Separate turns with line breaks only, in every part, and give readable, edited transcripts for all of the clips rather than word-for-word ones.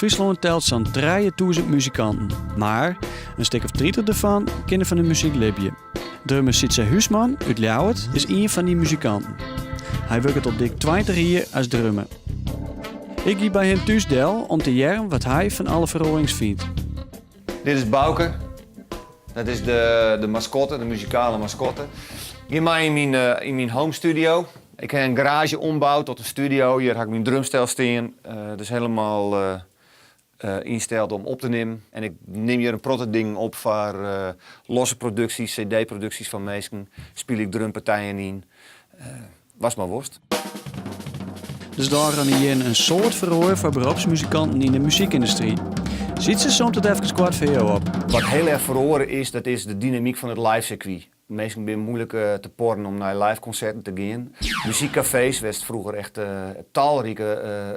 Fryslân telt sa'n 3000 muzikanten, mar in stik of 30 derfan kinne fan de muzyk libje. Drummer Sytse Huisman út Ljouwert is ien fan dy muzikanten. Hy wurket al dik 20 jier as drummer. Ik gie by him thús del om te hearren wat hy fan alle feroarings fynt.
Dit is Bouke. Dat is de, de maskotte, de muzikale maskotte. Gean mei yn myn, eh, yn myn home studio. Ik ha in garaazje omboud tot in studio. Hjir ha ik myn drumstel stean. Uh, dus helemaal uh, uh, ynsteld om op te nimmen. En ik nim hjir in protte dingen op foar losse produksjes, cd-produksjes fan minsken. Spylje ik drumpartijen yn. Watst mar wolst.
Dus dêr jierren in soad feroare foar beropsmuzikanten yn de muzykyndustry. Sytse somt it efkes koart foar jo op.
Wat hiel erch feroare is, dat is de dynamyk fan it live sirkwy. Minsken binne muoilik te porren om nei live konserten te gean. Muzykkafees, wêr'tst froeger echt talrike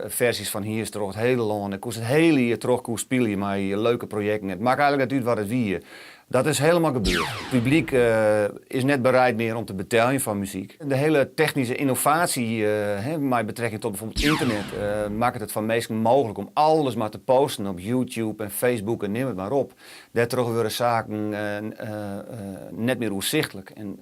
ferzjes fan hiest troch it hiele lân. Dêr koest it hiele jier troch koest spylje mei leuke projekten. It makke eigenlik net út wat it wie. Dat is helemaal gebeurd. Het publiek is net bereid mear om te beteljen foar muzyk. De hele technyske ynnovaasje mei betrekking tot bijvoorbeeld ynternet makket it foar minsken mooglik om alles mar te posten op YouTube en Facebook en nim it mar op. Dêrtroch wurde saken net mear oersichtlik. En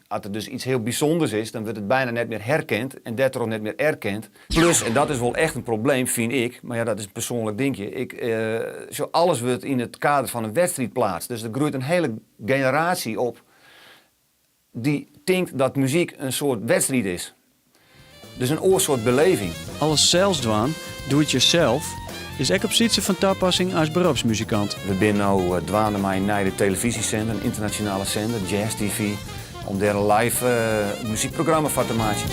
as der dus iets hiel bysûnders is, dan wurdt it byna net mear herkend en dêrtroch net mear erkend. Plus, en dat is wol echt in probleem, fyn ik, mar ja, dat is in persoanlik dinkje, ik, sjoch, alles wurdt yn it kader fan in wedstriid pleatst. Dus der groeit in hiele generaasje op dy't tinkt dat muzyk in soart wedstriid is. Dus in oar soart beleving.
Alles sels dwaan, do it yourself, is ek op Sytse fan tapassing as beropsmuzikant.
We binne no dwaande mei in nije telefyzjesender, in ynternasjonale sender, Jazz TV, om dêr in live muzykprogramma foar te meitsjen.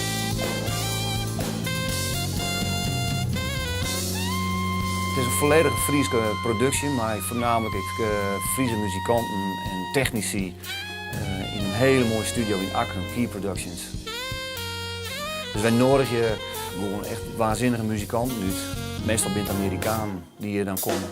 It is in folledige Fryske produksje mei foarnaamlik ek Fryske muzikanten en technisy yn in hiele moaie studio yn Akkrum, Key Productions. Dus wy noadigje gewoan echt waansinnige muzikanten út. Meastal binne it Amerikanen dy't hjir dan komme.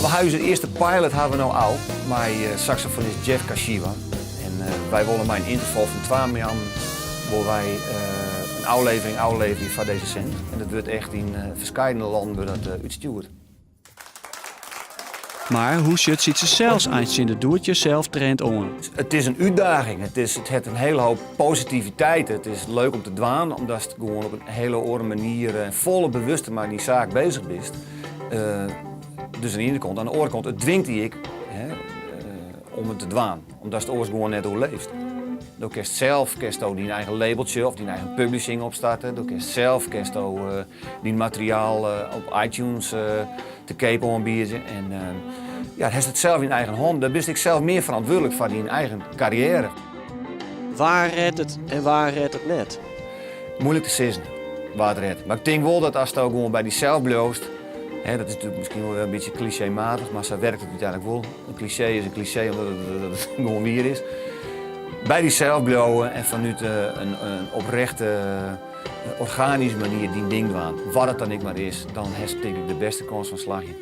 We ha ús earste pilot ha we no al mei saksofonist Jeff Kashiwa. En wy wolle mei in ynterval fan twa moannen wolle wy in ôflevering ôfleverje foar dizze sender. En dat wurdt echt yn ferskeidene lannen wurdt dat útstjoerd.
Mar hoe sjocht Sytse sels eins tsjin de do-it-yourself trend oan?
It is in útdaging. It is, it hat in hiele hoop positiviteit. It is leuk om te dwaan, omdatst gewoan op in hiele oare manier en folle bewuster mei dyn saak bezich bist. Dus oan de iene kant. Oan de oare kant, it dwingt dy ek hè, om it te dwaan, omdatst oars gewoan net oerleefst. Do kinst sels kinsto dyn eigen labeltsje of dyn eigen publishing opstarte. Do kinst sels kinsto dyn materiaal op iTunes te keap oanbiede. En ja, hast it sels yn eigen hân. Dan bist ek sels mear ferantwurdlik foar dyn eigen karriêre.
Wa rêdt it en wa rêdt it net?
Muoilik te sizzen wa't rêdt. Mar ik tink wol dat asto gewoan by dysels bliuwst, hè, dat is natuerlik miskien wol wer in bytsje klisjeematich, mar sa werkt it úteinlik wol. In klisjee is in klisjee omdat it, dat it gewoan wier is. By dysels bliuwe en fanút in, in oprechte, organyske manier dyn ding dwaan, wat it dan ek mar is, dan hast tink ik de bêste kâns fan slagjen.